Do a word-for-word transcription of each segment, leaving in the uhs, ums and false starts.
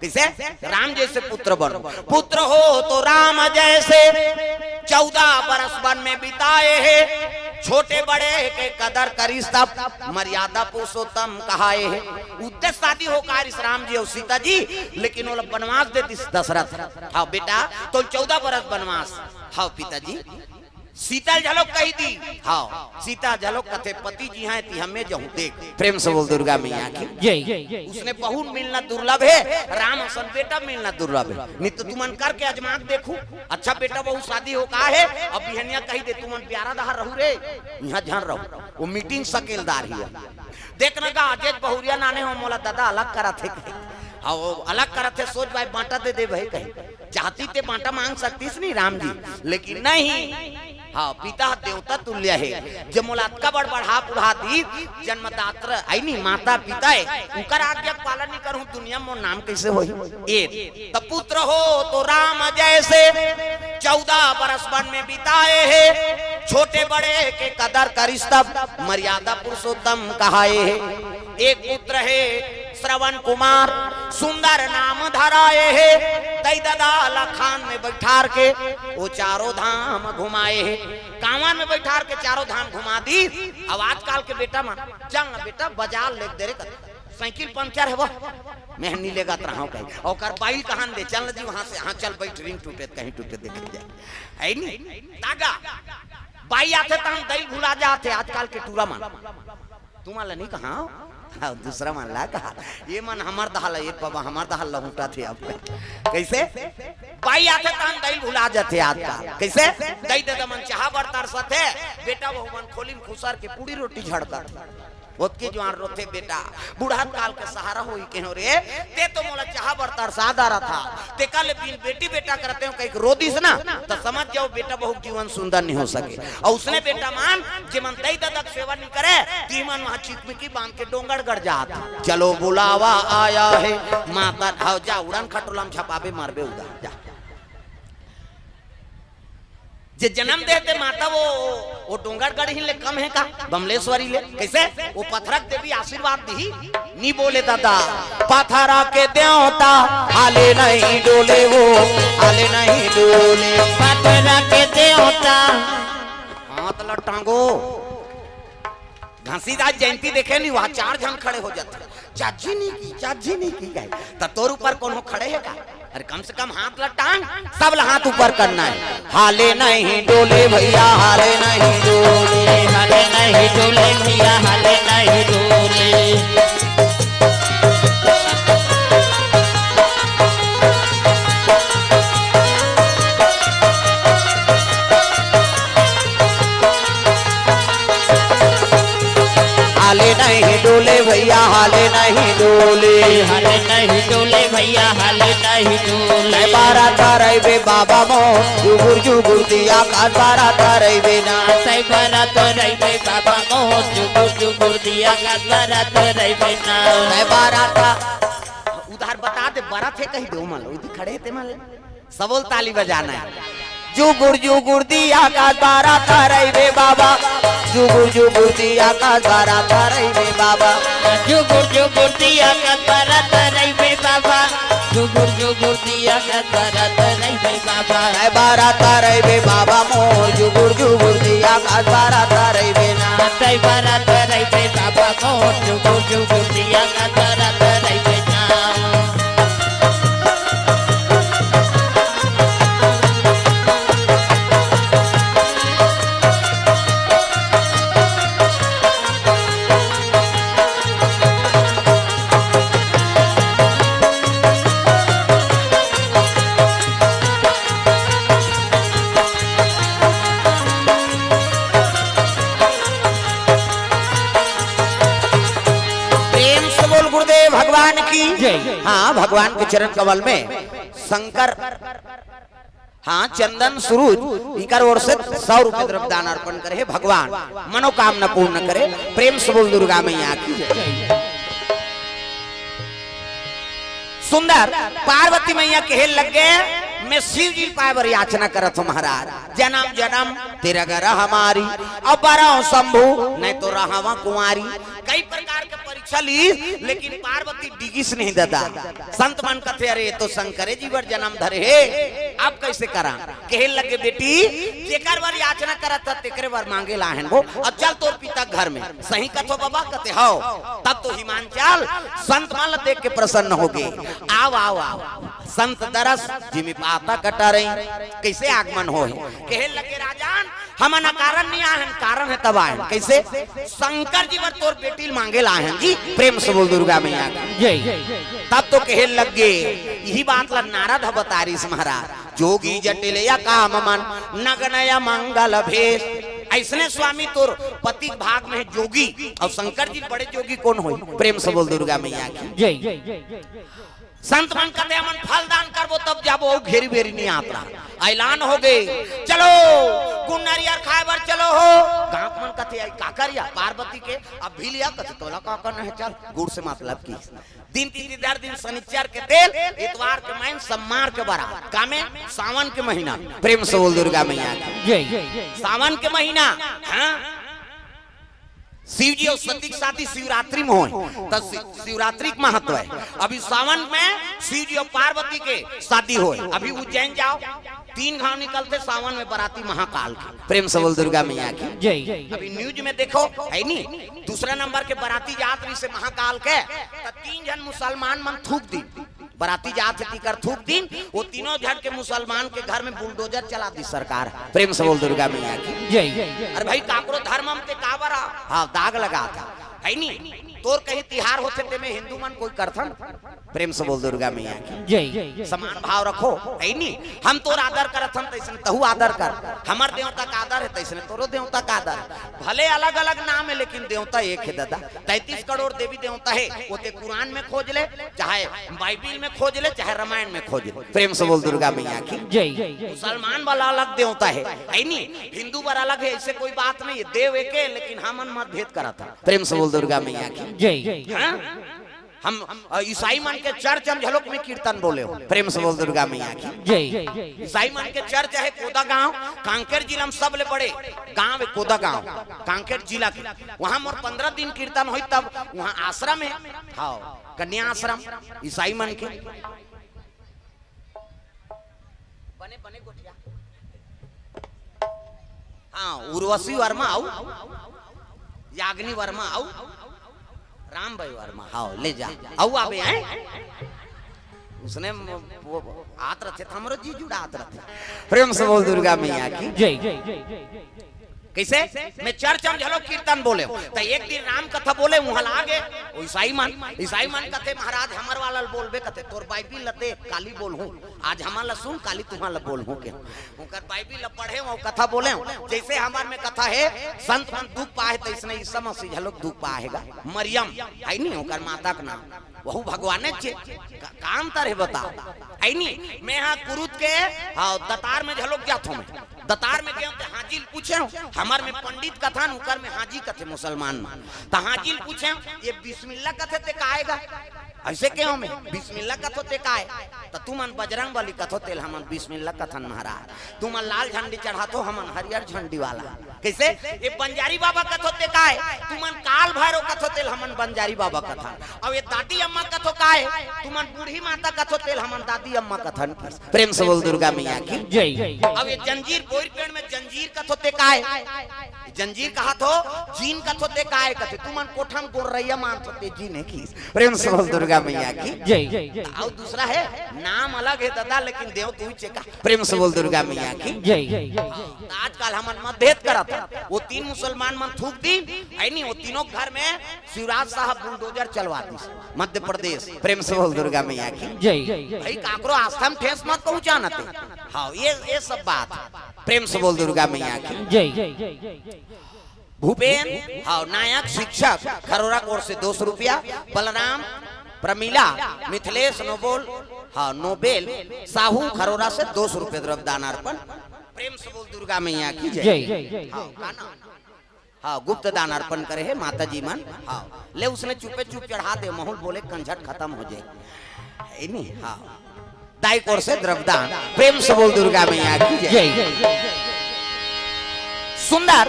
कैसे? राम जैसे पुत्र बनो। पुत्र हो तो राम जैसे, चौदह बरस वन में बिताए हे। छोटे बड़े के कदर करिस तब, मर्यादा पुरुषोत्तम कहाए हे। उद्देश्य शादी हो कारिस राम जी अउ सीता जी, लेकिन वो लोग बनवास दे दिस दशरथ। हाँ बेटा, तो चौदह बरस बनवास। हाँ पिताजी। सीता ल झलोक कहि दी। हाँ, सीता झलोक कथे, "पति जी हैं ती हमें जहूँ देख।" प्रेम से बोल दुर्गा मैया की। जय। उसने बहू मिलना दुर्लभ है, राम असन बेटा मिलना दुर्लभ है। नहीं तो तुमन करके अजमा के देखू, अच्छा बेटा बहू शादी हो का है, अब बिहनिया कहि दे, "तुमन प्यारा दहा रहू रे, यहाँ झन रहू।" वो मीटिंग सकेलदार ही है। देख न गा, अजेज बहुरिया नाने हो, मोला दादा अलग करत हे कहे। हाँ, वो अलग करत हे, सोच भाई बांटा दे दे भाई कहे। चाहती ते बांटा मांग सकतीस नहीं राम जी, लेकिन नहीं। हाँ, पिता देवता तुल्य है। जे मोला अतका बड़ बढ़ा बुढ़ा दी, जन्मदात्र, आई नहीं, माता पिता है, उनकर आज्ञा पालन नहीं करूँ, दुनिया में नाम कैसे होही? ए, त पुत्र हो तो राम जैसे, चौदह बरस वन में बिताए हे। छोटे बड़े के कदर करिस तब, मर्यादा पुरुषोत्तम कहाए हे। एक पुत्र हे श्रवण कुमार, सुंदर नाम धराए हे। दई ददा ल खान में बैठार के वो चारों धाम घुमाए हे। कांवर में बैठार के चारों धाम घुमा दी। अब आजकल के बेटा मन, "चल न बेटा, बाजार ले दे रे," कर, "साइकिल पंचर है वो, मैं नहीं लेगा रहा हूँ कहीं।" ओकर बाई ल कहान दे, "चल न जी वहां से।" "हाँ चल, बैठ, रिंग टूटे त कहीं टूटे देखे जाए।" है नहीं? तागा। बाई आथे तहन दई ल भुला जाथे आजकल के टूरा मन। तुमन ला नहीं कहा, हाँ, दूसरा मन ला कहा। ये मन हमर दहा ल, ये बाबा हमर दहा ल लहुटा थे अब। कैसे? बाई आथे तहन दई ल भुला जाथे आजकल। कैसे? दई ददा मन चाहा बर तरसथे, बेटा बहू मन खोली म खुसर के पूड़ी रोटी झड़कत। ओतकी जुवार रोथे बेटा, बुढ़त काल के सहारा होई कहेंव रे, ते तो मोला चाहा बर तरसा डारत हस, तेकर ले बिन बेटी बेटा करते हो कहिके रो दिस ना, त समझ जाओ बेटा बहू के जीवन सुंदर नहीं हो सके। अउ उसने बेटा मन, जेमन दई ददा के सेवा नहीं करे, तिमन वहां चिकमिकी बांध के डोंगरगढ़ जात। चलो बुलावा आया है, माता ढाव जा, उड़न खटोला म झपाबे मरबे उदा, जा। जे जनम देथे माता वो, वो डोंगरगढ़ ही ले कम है का? बमलेश्वरी ले। कैसे? वो पथरा के देवी आशीर्वाद दिही। नी बोले दादा, पथरा के देवता हाले नहीं डोले वो, हाले नहीं डोले। पथरा के देवता। हाथ ल टांगो। घसीदास जयंती देखे नहीं, वहां चार झन खड़े हो जाथे। चाची नहीं की, चाची नहीं की कहे। त तोर ऊपर कोनो खड़े है का? अरे कम से कम हाथ ला टांग, सब ला हाथ ऊपर करना है। हाले नहीं डोले भैया, हाले नहीं डोले। हाले नहीं डोले भैया, हाले नहीं डोले। हाले नहीं डोले भैया, हाले नहीं डोले। हाले नहीं डोले भैया, हाले नहीं डोले। कै बारा तरैबे बाबा मोर, जुगुर जुगुर दिया का बारा तरैबे ना। कै बारा तरैबे बाबा मोर, जुगुर जुगुर दिया का बारा तरैबे ना। कै बारा ता-, उधार बता दे, बरत हे कहि दे, ओमन ला, उदी खड़े हे ते मन ला। सबो ल ताली बजाना है। जुगुर जुगुर दिया का बारा तरैबे बाबा, जुगुर जुगुर दिया का बारा तरैबे बाबा। जुगुर जुगुर दिया का बारा तरैबे बाबा, जुगुर जुगुर दिया का बारा तरैबे बाबा। कै बारा तरैबे बाबा मोर, जुगुर जुगुर दिया का बारा तरैबे ना। कै बारा तरैबे बाबा मोर, जुगुर जुगुर दिया का बारा तरैबे ना। प्रेम से बोल गुरुदेव भगवान की। जय। हाँ, भगवान के चरण कमल में शंकर, हाँ, चंदन सुरुज, इकर ओर से सौ रुपये द्रव्य दान अर्पण करे हे भगवान, मनोकामना पूर्ण करे। प्रेम से बोल दुर्गा मैया की जय। सुंदर पार्वती मैया कहे लग गए, मैं शिव जी पाए बर याचना करत हूँ महाराज, जन्म जन्म तेरा गर हमारी, अब बरव शंभू नहीं तो रहवा कुंवारी। कई प्रकार के परीक्षा ली, लेकिन पार्वती डिगिस नहीं ददा। संत मन कथे, अरे ये तो शंकरे जी बर जन्म धरे हे, अब कैसे करा? कहे लगे, बेटी, जेकर बर याचना करत ह तेकरे बर मांगे लाहन वो, और चल तोर पिता घर में। सही कथो बाबा? कथे, हव। तब तो हिमांचल संत मन ल देख के प्रसन्न हो गे। आव आव आव, संत दरस जिमि पाता कटरई। कैसे आगमन होहे? कहे लगे, राजन, हमन अकारण नहीं आए हन, कारण हे तब आए हन। कैसे? शंकर जी बर तोर बेटी ल मांगे ल आए हन जी। प्रेम से बोल दुर्गा मैया की। जय। तब तो कहे लग गे, यही बात ला नारद ह बतारिस महाराज, जोगी जटिल या काम मन नगन या मंगल भेष। ऐसने स्वामी तोर पति के भाग में हे जोगी, और शंकर जी बड़े जोगी कोन होही? प्रेम से बोल दुर्गा मैया की। जय। संत मन कथे, हमन फल दान करबो तब जाबो, अउ घेरी बेरी नहीं आत रहा। ऐलान हो गे, चलो गुड़ नरियर खाए बर चलो हो। गांव के मन कथे, आई काकर या पार्वती के, अब भी लिया। कथे, तोला का करना हे, चल, गुड़ से मतलब की। दिन तीन दिन, हर दिन शनिचर के दिन, इतवार के मैन, सोमवार के बरात, का में? सावन के महीना। प्रेम से बोल दुर्गा मैया की। जय। सावन के महीना, हाँ, शिव जी और सती के शादी शिवरात्रि में होय, त शि-, शिवरात्रि के महत्व हे। अभी सावन में शिव जी और पार्वती के शादी होय। अभी उज्जैन जाओ, तीन घांव निकलथे सावन में बराती महाकाल के। प्रेम से बोल दुर्गा मैया की। जय। अभी न्यूज में देखो, हे नी, दूसरा नंबर के बराती जात रहिसे महाकाल के, त तीन झन मुसलमान मन थूक दिन, बराती जात हे तिकर थूक दिन, वो तीनों झन के मुसलमान के घर में बुलडोजर चला दिस सरकार। प्रेम से बोल दुर्गा मैया की। जय। अरे भाई, काकरो धर्म में ते काबर आ? हाँ, दाग लगात हे, हे नी? तोर कहीं तिहार होथे ते में हिंदू मन कोई करथन? प्रेम से बोल दुर्गा मैया की। जय। समान भाव रखो, हे नी? हम तोर आदर करत हन, तैसने तहू आदर कर। हमर देवता का आदर हे, तैसने तोरो देवता का आदर हे। भले अलग-अलग नाम हे, लेकिन देवता एक हे दादा। तैंतीस करोड़ देवी देवता हे, वो ते कुरान में खोज ले, चाहे बाइबिल में खोज ले, चाहे रामायण में खोज ले। प्रेम से बोल दुर्गा मैया की। जय। मुसलमान वाला अलग देवता हे, हे नी? हिंदू बर अलग हे, ऐसे कोई बात नहीं हे। देव एके, लेकिन हमन मतभेद करत हन। प्रेम से बोल दुर्गा मैया की। जय। हाँ? हम, अ, ईसाई मन के चर्च हम झलोक में कीर्तन बोले हो। प्रेम से बोल दुर्गा मैया की। जय। ईसाई मन के चर्च हे कोदा गांव, कांकेर जिला में सबले बड़े गांव हे कोदा गांव, कांकेर जिला के। वहां मोर पंद्रह दिन कीर्तन होई, तब वहां आश्रम हे। हाँ, कन्या आश्रम ईसाई मन के। बने, बने गोठिया। हाँ, उर्वशी वर्मा आऊ, याग्नि वर्मा आऊ, राम भाई वर्मा, हाँ, ले जा। आऊ आबे, हैं? उसने म-, वो आत रथे, त हमरो जी जुड़ात रथे। प्रेम से बोल दुर्गा मैया की। जय। कैसे? मैं चर्च में झलो कीर्तन बोले, त एक दिन राम कथा बोले, उहाँ लागे, वो ईसाई मन, ईसाई मन कथे, महाराज, हमर वाला ल बोलबे कथे, तोर बाइबिल ल दे, काली बोलहूँ, आज हमर ल सुन, काली तुम्हर ल बोलहूँ के। ओकर बाइबिल ल पढ़े, वो कथा बोले, जैसे हमर में कथा हे, संत मन दुख पाए, तैसने यीशु मसीह झलो दुख पाए हे गा। मरियम, हे नी, ओकर माता के नाम, वहू भगवाने चे, का, का अंतर हे बताओ? हे नी, मैं हा कुरुद के, हाँ, दतार में झलोक जात हूँ मैं। दतार में गेंव ते हाजी ल पूछेंव, हमर में पंडित कथन, उकर में हाजी कथे मुसलमान में। त हाजी ल पूछेंव, ये बिस्मिल्ला कथे ते का आय गा? ऐसे केंव मैं, बिस्मिल्ला कथो ते का आय? त तुमन बजरंग बली कथो तेल हमन बिस्मिल्ला कथन महाराज। तुमन लाल झंडी चढ़ाथो, हमन हरियर झंडी वाला। कैसे? ये बंजारी बाबा कथो ते का आय? तुमन काल भैरव कथो तेल हमन बंजारी बाबा कथन। अउ ये दादी अम्मा कथो का आय? तुमन बूढ़ी माता कथो तेल हमन दादी अम्मा कथन। प्रेम से बोल दुर्गा मैया की। जय। अउ ये जंजीर, बोइर पेड़ में जंजीर कथो ते का आय? जंजीर कहाथो, जीन कथो ते का आय? कथे, तुमन कोठा म गोर्रइया मानथो ते जीन हे किस। प्रेम से बोल दुर्गा मैया की। जय। अउ दूसरा हे, नाम अलग हे दादा, लेकिन देंव तुही चे का। प्रेम से बोल दुर्गा मैया की। जय। त आजकल हमन मतभेद करत हन। वो तीन मुसलमान मन थूक दिन, हे नी, वो तीनों घर में शिवराज साहब बुलडोजर चलवा दिस, मध्य प्रदेश। प्रेम से बोल दुर्गा मैया की। जय। भाई, काकरो आस्था में ठेस मत पहुंचाना ते। हाँ, ये, ये सब बात। प्रेम से बोल दुर्गा मैया की। जय। भूपेन, हाँ, नायक, शिक्षक, खरोरा कोर से दो सौ रुपया, बलराम, प्रमिला, मिथिलेश, नोबोल, हाँ, नोबेल, साहू, खरोरा से दो सौ रुपया द्रव्य दान अर्पण। प्रेम से बोल दुर्गा मैया की जय। जय। हाँ, का नाम? हाँ, गुप्त दान अर्पण करे हे माता जी मन। हाँ, ले उसने चुपे चुप चढ़ा दे, महूल बोले कंझट खतम हो जाय। हे नी? हाँ। ताई कोर से द्रव्यदान। प्रेम से बोल दुर्गा मैया की जय। जय। सुंदर।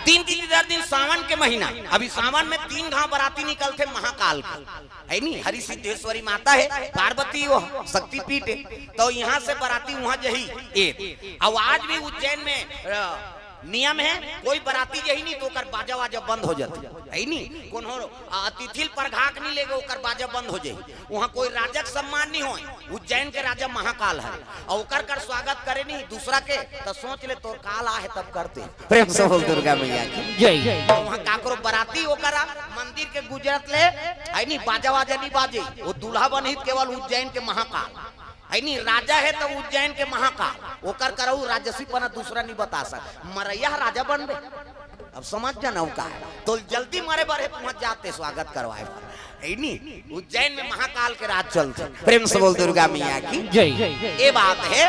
दिन की दर दिन सावन के महीना, अभी सावन में तीन घाव बराती निकलथे महाकाल के, है नी? हरि सिद्धेश्वरी माता है, पार्वती वो शक्तिपीठ है, तो यहाँ से बराती वहाँ जही। ए, अब आज भी उज्जैन में अ, नियम है, कोई बराती जही नहीं तो ओकर बाजा वाजा बंद हो जाते, है नी? कोनो अतिथि ल परघाक नहीं लेगे, ओकर बाजा बंद हो जाही। वहाँ कोई राजक सम्मान नहीं होय। उज्जैन के राजा महाकाल है, और ओकर कर स्वागत करे नहीं दूसरा के, तो सोच ले तोर काल आहे तब करते। प्रेम से बोल दुर्गा मैया की जय। वहाँ काकरो बराती ओकरा मंदिर के गुजरत ले, है नी, बाजा वाजा नहीं बाजे। वो दूल्हा बनही केवल उज्जैन के महाकाल, है नी, राजा है तो उज्जैन के महाकाल, ओकर करऊ राजसी पना दूसरा नहीं बता सक। मरैया राजा बनबे, अब समझ जाना वो का है। तो जल्दी मरे बर है, तुम जाते स्वागत करवाए बर, है नी? उज्जैन में महाकाल के राज चलते। प्रेम से बोल दुर्गा मैया की जय। ये बात है।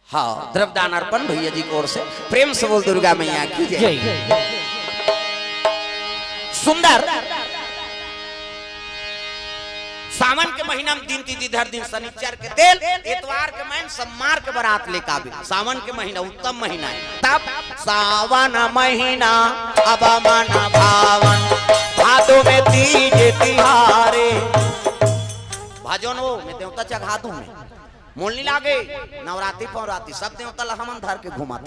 हाँ, द्रव्यदान अर्पण भैया जी की ओर से। प्रेम से बोल दुर्गा मैया की जय। जय। सुंदर। सावन के महीना में दिन तिथि धर दिन शनिचर के तेल, एतवार के मैन सोमवार के बरात लेके आबे। सावन के महीना उत्तम महीना है। तब सावन महीना अब मन भावन, भादो में तीज तिहारे। भजन वो मैं देवता चघा दूं मैं। मोल नहीं लागे, नवरात्रि पौरात्रि सब देवता ला हमन धर के घुमात।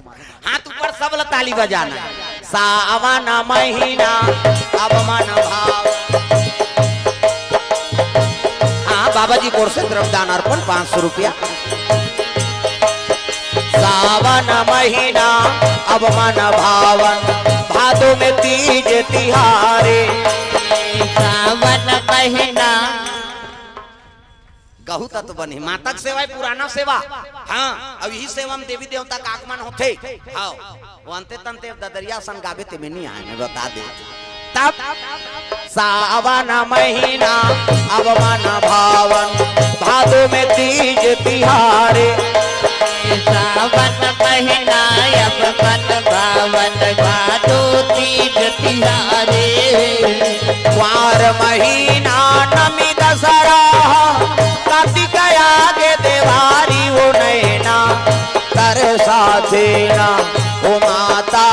हाथ ऊपर, सब ला ताली बजाना। सावन महीना अब मन भाव। हाँ, बाबा जी की ओर से द्रव्यदान अर्पण पाँच सौ रुपया। सावन महीना अब मन भावन, भादो में तीज तिहारे। सावन महीना गहू तत्व बनी, माता के सेवा है, पुराना सेवा। हाँ, अब यही सेवा में देवी देवता का आगमन होथे। हाँ, वो अंते तंते अब ददरिया सन गावे ते में नहीं आए, मैं बता दे। तब सावन महीना अब मन भावन, भादो में तीज तिहारे। सावन महीना अब मन भावन, भादो तीज तिहारे। कुंवार महीना नमी दसरा, कार्तिक आगे देवारी वो नैना, तरसा थे ना वो माता,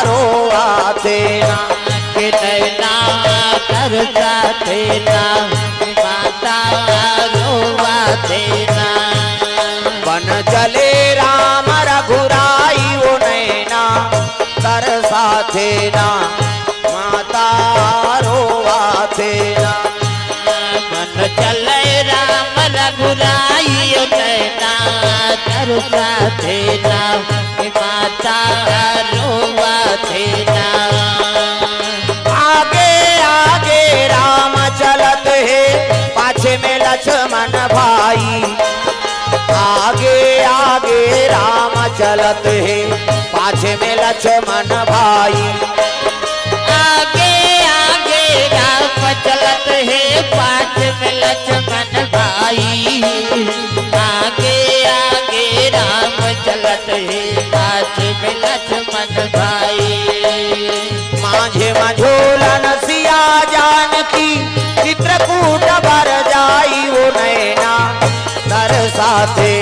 रोवा थे ना। के नैना तरसा थे ना, माता रोवा थे ना। बन चले राम रघुराई वो नैना, तरसा थे ना, माता रोवा थे ना। बन चले राम रघुराई वो नैना, तरसा थे ना, माता रोवा थे ना। आगे आगे राम चलत हे, पाछे में लक्ष्मण भाई। आगे आगे राम चलत हे, पाछे में लक्ष्मण भाई। आगे आगे राम चलत हे, पाछे में लक्ष्मण भाई। आगे आगे राम चलत हे, पाछे में लक्ष्मण भाई। माझे मझोलन सिया जानकी, चित्रकूट बर जाई वो नैना, तरसा थे